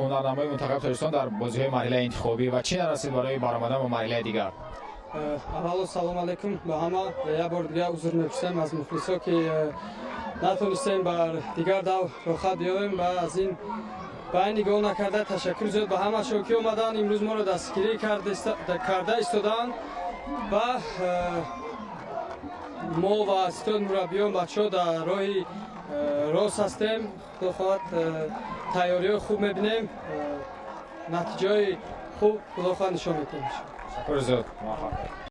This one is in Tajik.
ҳунарнамои мунтахаби Тоҷикистон дар бозиҳои марҳилаи интихобӣ ва чӣ нарасид барои баромадан ба марҳилаи дигар? Аввало, салом алейкум ба ҳама. Як бор дигар узр мепурсем аз мухлисо, ки натонистем бар дигар давр роҳхат биёвем ва аз ин ба ин нигоҳ накарда, ташаккур зиёд ба ҳамашон, ки омаданд, имрӯз моро дастгирӣ карда истоданд ва мо ва ситод, мураббиён, бачаҳо дар роҳи рост ҳастем. Худо хоҳад, тайёриҳои хуб мебинем, натиҷаҳои хуб, худо хоҳад, нишон медиҳем. Ташаккур зиёд, муваффақ.